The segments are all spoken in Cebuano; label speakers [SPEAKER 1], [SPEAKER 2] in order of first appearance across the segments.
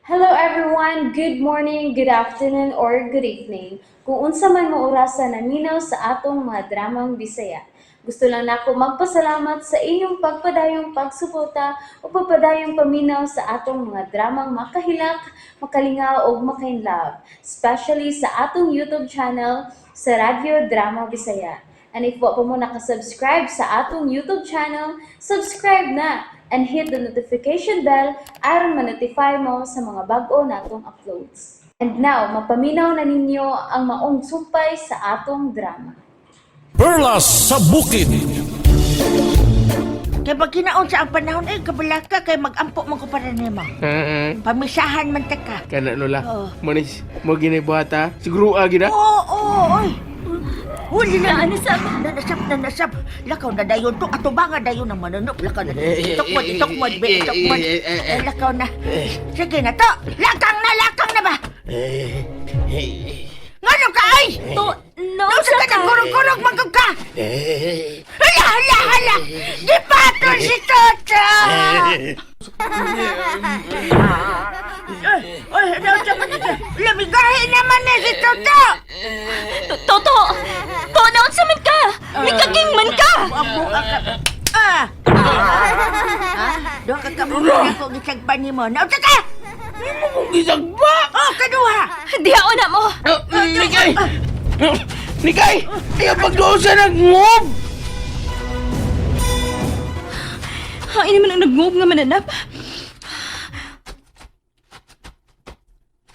[SPEAKER 1] Hello everyone! Good morning, good afternoon, or good evening. Kung unsa man mo orasa naminaw sa atong mga dramang Bisaya. Gusto lang nako magpasalamat sa inyong pagpadayong pagsuporta o pagpadayong paminaw sa atong mga dramang makahilak, makalingaw ug makainlove, especially sa atong YouTube channel sa Radyo Drama Bisaya. And if wa pa mo nakasubscribe sa atong YouTube channel, subscribe na and hit the notification bell aron ma-notify mo sa mga bag-o natong uploads. And now, mapaminaw na ninyo ang maong sumpay sa atong drama.
[SPEAKER 2] Perlas sa Bukid.
[SPEAKER 3] Kay pag kinaon sa ang panahon ay kabalaka kay magampo man ko para nimo. Pamisahan man ta ka.
[SPEAKER 4] Kana lola.
[SPEAKER 3] Oo.
[SPEAKER 4] Manis, mo ginibuhat ha? Siguro gina.
[SPEAKER 3] Oo, oo, oy. Huli na. Nasab, nanasab, nanasab. Lakaw na dayon to. Atubanga dayon ang manunop. Lakaw na. Itukmod, itukmod, be, itukmod. Eh, lakaw na. Sige na to. Lakang na ba? Ngano ka ay?
[SPEAKER 5] To, no,
[SPEAKER 3] Nausa ka na kurog-kurog magkog ka. Hala, hala, hala. Gipatol si Toto. Ay, ay, nausa ka na. Lamigahin naman na si Toto.
[SPEAKER 5] Toto! To, naunsa man ka! Mikaging man ka!
[SPEAKER 3] Buang-buang ka. Ah! Ah! Doon ka kamuha ako gisagpa ni mo. Nausa ka!
[SPEAKER 4] Kung gisagba!
[SPEAKER 3] Oh, kaduha!
[SPEAKER 5] Dihaon na mo!
[SPEAKER 4] Nikay! Nikay! Ay, pagdoon sa nag-move!
[SPEAKER 5] Hain naman ang nag-move nga mananap.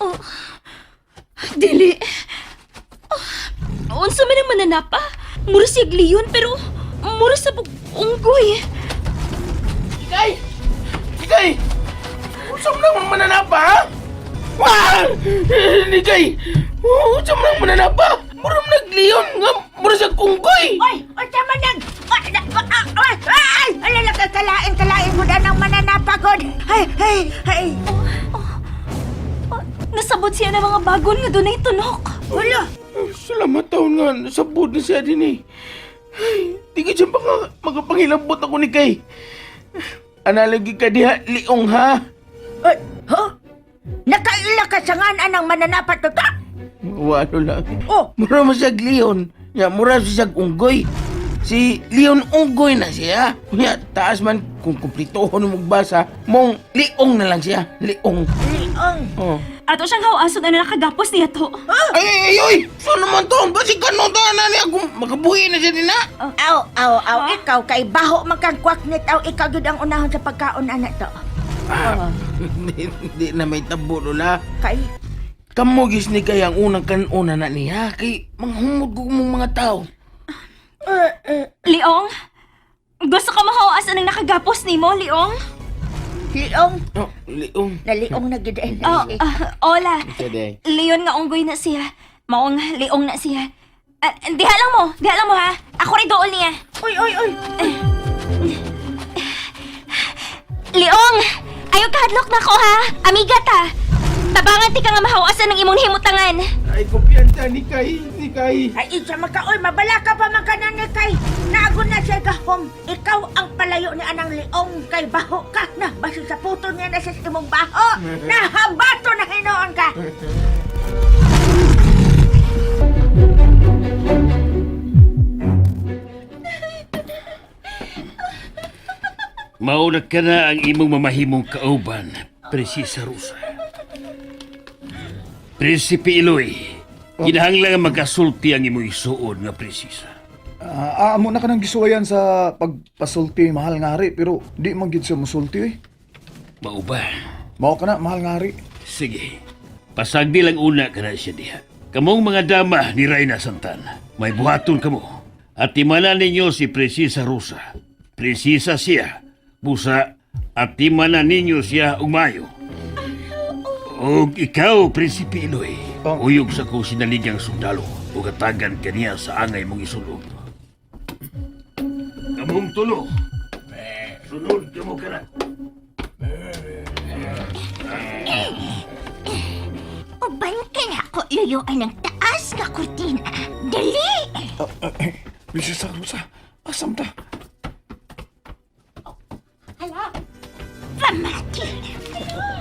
[SPEAKER 5] Oh, dili. Oh, unsa man ang mananap ah? Mura siya leon pero mura sa unggoy.
[SPEAKER 4] Nikay! Nikay! Usam na mong mananapa ha? Wah! Nikay! Usam na mong mananapa! Mura mo nagliyon nga mura sa kungkoy!
[SPEAKER 3] Oy! Oy, tama nang! Ay, ay, ay! Alala ka, kalain, kalain mo na ng mananapagod! Ay, ay, ay!
[SPEAKER 5] Oh, nasabot siya ng mga bagon nga dunay tunok.
[SPEAKER 3] Hulo!
[SPEAKER 4] Salamat taon nga, nasabot na siya din eh. Ay, di ka siya baka makapangilabot ako ni Kay. Analagi ka diha, liong ha?
[SPEAKER 3] Ay, huh? Nakaila ka sa nga anang mananapat to ta?
[SPEAKER 4] Walo lang.
[SPEAKER 3] Oh!
[SPEAKER 4] Mura mo siya leon. Ya, mura siya unggoy. Si Leon Unggoy na siya. Ya, taas man kung kumplitohon mo magbasa, mong liong na lang siya. Liong.
[SPEAKER 3] Liong!
[SPEAKER 4] Oh.
[SPEAKER 5] Ato siyang hawason na nakagapos niya to.
[SPEAKER 4] Ay, ay, ay, ay! So naman to, basi kano ta na niya kung makabuhi na siya din na.
[SPEAKER 3] Aw, aw, aw, ikaw kay baho man kang kwaknit, aw, ikaw gyud ang unahon sa pagkaon anak to.
[SPEAKER 4] Ah, hindi na may tabo, Lola.
[SPEAKER 3] Kay,
[SPEAKER 4] Kamugis ni kay ang unang kanuna na niya kay manghumod ko mong mga tao.
[SPEAKER 5] Leong, gusto ka mahawasan ang nakagapos nimo, Leong?
[SPEAKER 3] liong,
[SPEAKER 4] Oh, liong.
[SPEAKER 3] naliong na gyud ay.
[SPEAKER 5] Oh, hola.
[SPEAKER 4] Sige.
[SPEAKER 5] Leon nga unggoy na siya. Maong leong na siya. Ah, diha lang mo ha. Ako rin dool niya.
[SPEAKER 3] Uy, uy, uy.
[SPEAKER 5] Leong! Ayaw kahadlok na ko ha. Amiga ta. Tabangan ti ka nga mahawasan ng imong himutangan.
[SPEAKER 4] Ay, kumpiyansa ni Kay, ni Kay.
[SPEAKER 3] Ay, isa maka, uy, mabala ka pa man ka na ni kay. Naagon na siya gahom. Ikaw ang palayo ni anang liong kay baho ka na. Basi sa puto niya na sa imong baho. Nahambato na hinoon ka.
[SPEAKER 6] Mauna ka na ang imong mamahimong kauban, Prinsesa Rosa. Prinsipe Eloy, kinahanglan nga magkasulti ang imong isuon nga prinsesa.
[SPEAKER 7] Ah, amo na ka nang gisuwayan sa pagpasulti, mahal nga hari, pero di man gid siya musulti eh.
[SPEAKER 6] Mao ba?
[SPEAKER 7] Mao ka na, mahal nga hari.
[SPEAKER 6] Sige. Pasagdi lang una ka na siya diha. Kamong mga dama ni Reyna Santana, may buhaton kamo. At timana ninyo si Prinsesa Rosa. Prinsesa siya. Busa, at timana ninyo siya umayo. Og ikaw, Prinsipe Eloy,
[SPEAKER 7] Oh.
[SPEAKER 6] uyog sa kong sinaligang sundalo ug atagan kaniya sa angay mong isulob. Kamong tulo, sunod kamo kana.
[SPEAKER 3] Uban ka na ako luyuan ng taas nga kurtina. Dali!
[SPEAKER 7] Eh, Prinsesa Rosa, asam ta?
[SPEAKER 3] Pamati!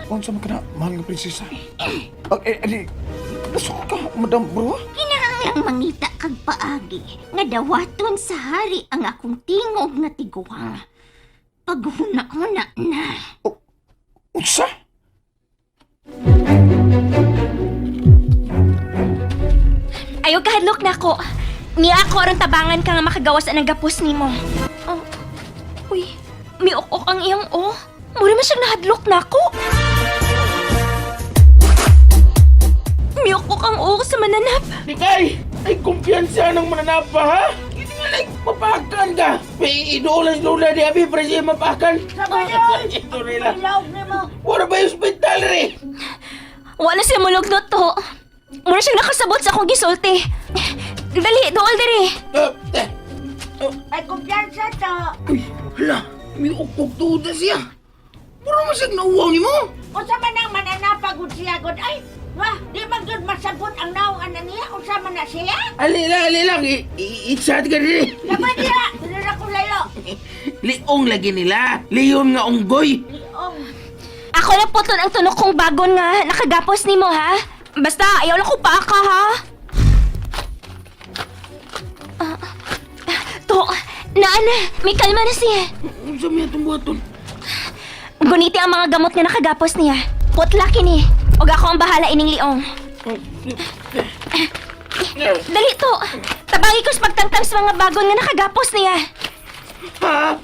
[SPEAKER 7] Unsa man kana, mahal nga prinsesa? Ah, eh, eh, gusto ka, Madam Bruha?
[SPEAKER 5] Kinahanglang mangita kag paagi nga dawaton sa hari ang akong tingog nga tiguang. Paghuna-huna na.
[SPEAKER 7] Unsa?
[SPEAKER 5] Ayaw kahadlok na ako. Niya ako aron tabangan ka nga makagawas anang gapos nimo. Oh. Uy, miuk-ok ang iyang oh. Mura man siyang nahadlok na ako. Miuk-ok ang oh sa mananap.
[SPEAKER 4] Nikay! Ay, kumpiyansa ng mananapa, ha? Hindi nga like, mapakan ka! May idulas lula di abi, para siya mapakan.
[SPEAKER 3] Sabayon!
[SPEAKER 4] Ito nila.
[SPEAKER 3] Ilaw ni mo.
[SPEAKER 4] Wala ba yung ospital, re?
[SPEAKER 5] Wala siya mulugno to. Mura siyang nakasabot sa akong gisulti. Dali, dool diri.
[SPEAKER 4] Ah, eh.
[SPEAKER 3] Ay, kumpiyansa to.
[SPEAKER 4] Uy, hala, may ukok tuda siya. Mura man siyang nauwaw ni mo.
[SPEAKER 3] Unsa man ang mananapagod siya god ay wah di man gyud masabot ang naong ana niya unsa man na siya
[SPEAKER 4] Ali lang, ali lang. I-chat ka rin.
[SPEAKER 3] Laban diha dili ra ko layo.
[SPEAKER 4] Liong lagi nila. Leon nga unggoy.
[SPEAKER 3] Liong.
[SPEAKER 5] Ako na puton ang tunok kong bagon nga nakagapos nimo ha. Basta ayaw lang ko paaka ha. Ah, ah, to, naan na, may kalma na siya.
[SPEAKER 4] Unsa may atong buhaton?
[SPEAKER 5] Guniti ang mga gamot nga nakagapos niya. Putla kini. Og ako ang bahala ining liong. Dali to. Tabangi ko sa pagtangtang sa mga bagon nga nakagapos niya.
[SPEAKER 4] Ha?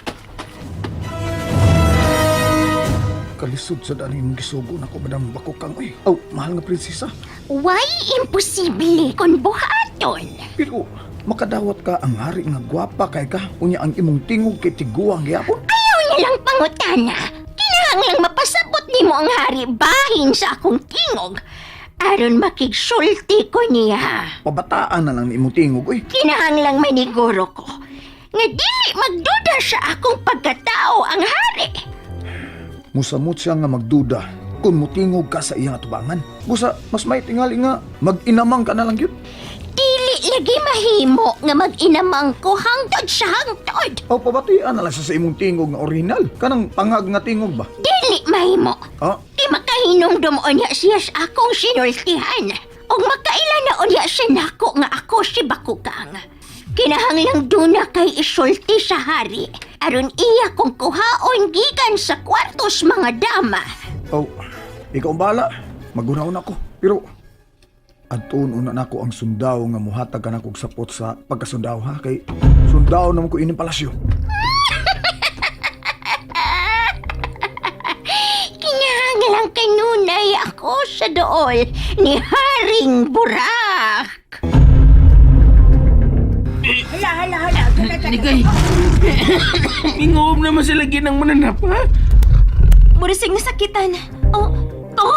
[SPEAKER 7] Kalisod sa daan imong gisugo nako, Madam Bakukang. Uy, aw, mahal nga prinsesa.
[SPEAKER 5] Why imposible kung buhaton?
[SPEAKER 7] Pero makadawat ka ang hari nga gwapa kay ka. Unya ang imong tingog kay tiguang gyapon.
[SPEAKER 5] Ayaw na lang pangutana. Kinahanglang mapasabot nimo ang hari bahin sa akong tingog. Aron makigsulti ko niya.
[SPEAKER 7] Pabataan na lang ni imong tingog, uy.
[SPEAKER 5] Kinahanglang maniguro ko nga dili magduda sa akong pagkatao ang hari.
[SPEAKER 7] Musamot siya nga magduda kung mutingog ka sa iyang atubangan. Busa, mas may tingali nga mag-inamang ka na lang yun.
[SPEAKER 5] Dili lagi mahimo nga mag-inamang ko hangtod sa hangtod.
[SPEAKER 7] O pabatian na lang siya sa imong tingog nga original. Kanang pangag nga tingog ba?
[SPEAKER 5] Dili mahimo.
[SPEAKER 7] Ah,
[SPEAKER 5] Di makahinumdum unya siya sa akong sinultihan. Og makaila na unya siya nako nga ako si Bakukang. Kinahanglang duna kay isulti sa hari. Aron iya kong kuhaon gikan sa kwartos mga dama.
[SPEAKER 7] oh, ikaw ang bahala. Magunaon ako. Pero, adtuon una nako ang sundao nga muhatag ka nako og sapot sa pagkasundao ha kay sundao naman ko ining palasyo.
[SPEAKER 5] Kinahanglang kanunay ako sa dool ni Haring Burak.
[SPEAKER 3] Hala hala hala. Tara, tara.
[SPEAKER 4] Nikay! Mingob naman sila ginang mananap, ha?
[SPEAKER 5] Murisig nasakitan. Oh, to!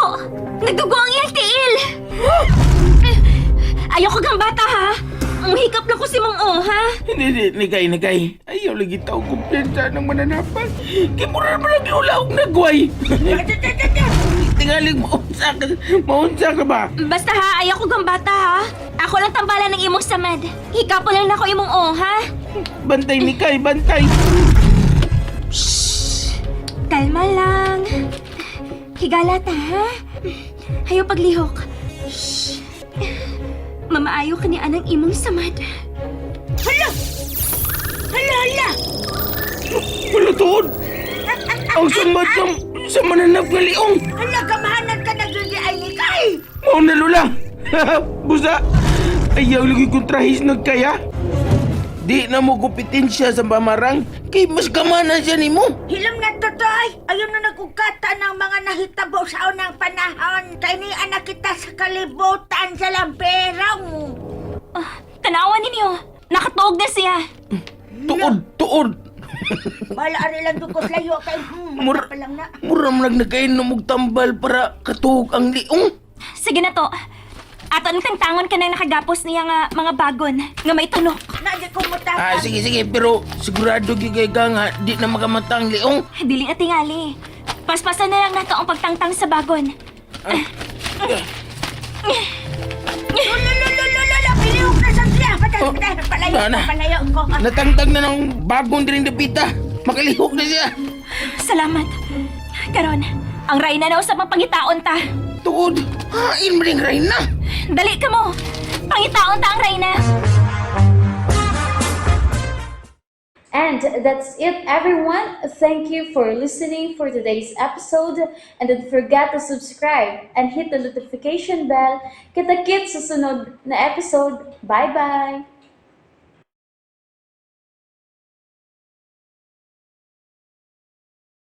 [SPEAKER 5] Nagdugo ang iyang tiil! Ayoko kang bata, ha? Ang hikap lang ko si Mong O, ha?
[SPEAKER 4] Hindi, hindi, Nikay, Nikay. Ayaw lagi tao kumpiyansa ng mananapan. Kimura naman ang giulaog na guway. Tingaling maunsa ka. Maunsa ka ba?
[SPEAKER 5] Basta ha, ayoko kang bata, ha? Ako lang tambalan ng imong samad. Hikapo lang nako imong O, ha?
[SPEAKER 4] Bantay, Nikay, bantay.
[SPEAKER 5] Kalma lang. Higala ta, ha? Hayo paglihok. Shh. Mamaayo ka ni anang imong samad.
[SPEAKER 3] Hala! Hala hala.
[SPEAKER 4] Wala tuod. Ang samad sa mananap nga liong.
[SPEAKER 3] Hala kamahanan ka nagyud ay ni kay.
[SPEAKER 4] Mao na lula. Busa. Ayaw lagi kontrahis nagkaya. Di na mo gupitin siya sa pamarang. Kay mas kamanan siya nimo.
[SPEAKER 3] Hilam na totoy. Ayaw na nagugata ng mga nahitabo sa unang panahon. Kay ni anak kita sa kalibutan sa lamperong.
[SPEAKER 5] Ah, tanawan ninyo. Nakatuog na siya.
[SPEAKER 4] Tuod, tuod.
[SPEAKER 3] Bala ari lang dugos layo kay
[SPEAKER 4] Mura,
[SPEAKER 3] pa lang na.
[SPEAKER 4] mura man nagkainom og tambal para katuog ang liong.
[SPEAKER 5] Sige na to. Ato ang tangtangon ka nang nakagapos niya nga mga bagon nga may tunok.
[SPEAKER 3] Na di ko mutakan.
[SPEAKER 4] Ah, sige, sige, pero sigurado gyud kay ka nga di na makamata ang liong.
[SPEAKER 5] Dili na tingali. Paspasan na lang nato ang pagtangtang sa bagon.
[SPEAKER 3] Lulululululu, pilihok na sa siya. Patay,
[SPEAKER 4] Oh,
[SPEAKER 3] patay, palayo,
[SPEAKER 4] na.
[SPEAKER 3] palayo ko.
[SPEAKER 4] Natangtang na ng bagong diring dapita. Makalihok na siya.
[SPEAKER 5] Salamat. Karon,
[SPEAKER 8] Ang Reyna na usab ang pangitaon ta.
[SPEAKER 4] Tuod, hain mo rin Reyna.
[SPEAKER 8] Dali ka mo. Pangitaon ta ang Reyna.
[SPEAKER 1] And that's it, everyone. Thank you for listening for today's episode. And don't forget to subscribe and hit the notification bell. Kita-kits sa sunod na episode. Bye-bye!